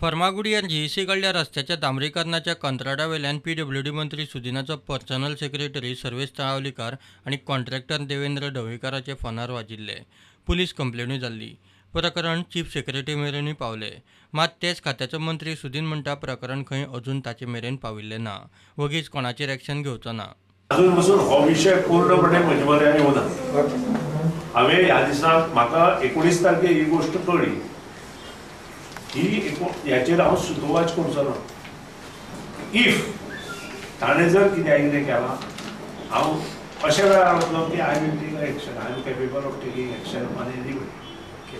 फर्मागुडी आनी जीईसी कडल्या रस्त्याच्या डांबरीकरणाच्या कंत्राटा वेल्यान पीडब्ल्यूडी मंत्री सुदिनाचो पर्सनल सेक्रेटरी सर्वेश तळावलीकार आनी कॉन्ट्रॅक्टर देवेंद्र ढवळीकाराचे फोनार वाजिल्ले. पुलीस कंप्लेनूय जाल्ली. प्रकरण चीफ सेक्रेटरी मेरेनूय पावले. मात तेच खात्याचो मंत्री सुदीन म्हणटा प्रकरण खंय अजून ताचे मेरेन पाविल्लें ना. वगीच कोणाचेर एक्शन घेवचो ना. अजून पसून हो विशय पूर्णपणे म्हजे म्हऱ्यान येवना. हांवें ह्या दिसाक म्हाका 19 तारखे ही गोश्ट कळ्ळी. ही ह्याचेर हांव सुतोवाच करचो ना. If ताणें जर कित्याक कितें केलां, हांव अशा वेळार वतलो की I will take action, I am capable of taking action on anybody.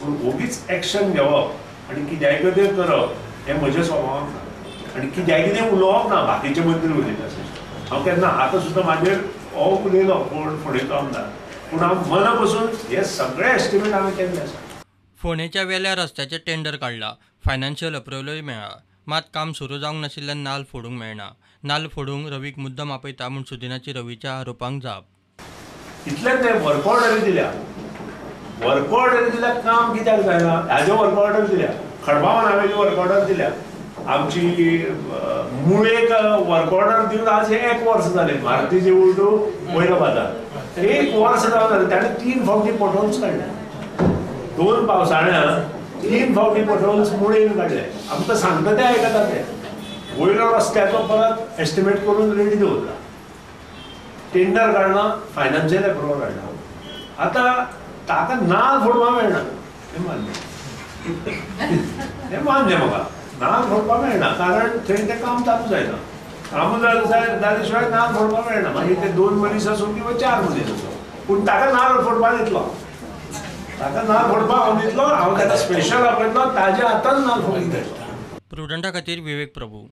पूण ओगीच एक्शन घेवप आनी कित्याय कितें करप हें म्हज्या स्वभावाक ना आनी कित्याय कितें उलोवप ना. बाकीचे मंत्री उलयता हांव केन्ना आतां सुद्दां म्हाजेर हो उलयलो कोण फोंडेचो आमदार, पूण हांव मना पसून हे सगळे एस्टिमेट हांवें केल्ले आसा. फोंडेच्या वेल्या रस्त्याचें टेंडर काडला, फायनान्शियल अप्रुव्हलूय मेळ्ळा, मात काम सुरू जावंक नाशिल्ल्यान नाल्ल फोडूंक मेळना. नाल्ल फोडूंक रवीक मुद्दम आपयता म्हूण सुदिनाची रवीच्या आरोपांक जाप. इतलें ते वर्क ऑर्डर दिल्या, वर्क ऑर्डर दिल्या, काम कित्याक जायना हाजे वर्क ऑर्डर दिल्या, खडबा वर्क ऑर्डर दिल्या. आमची मुळेक वर्क ऑर्डर दिवन आज 1 वर्स जालें. मारुती देवूळ टू वयलो बाजार 1 वर्स जावन जालें. ताणें 3 फावटी पोटहोल्स काडले, 2 पावसाळ्यांत 3 फावटी पोटहोल्स मुळेन काडले. आमकां सांगता ते आयकता ते. वयलो रस्त्याचो परत एस्टिमेट करून रेडी दवरला, टेंडर काडला, फायनान्शियल एप्रुवल काडला. आतां ताका नाल फोडपाक मेळना हें मान्य, हें मान्य म्हाका. नाल फोडपाक मेळना कारण थंय तें काम चालू जायना. काम जाले शिवाय नाल फोडपाक मेळना. मागीर ते 2 मनीस आसूं किंवा 4 मनीस आसूं, पूण ताका नाल फोडपाक दितलो, ताका नाल फोडपाक हांव दितलो. हांव ताका स्पेशल आपयतलो, ताज्या हातान नाल फोडून दितलो. प्रुडंटा खातीर विवेक प्रभू.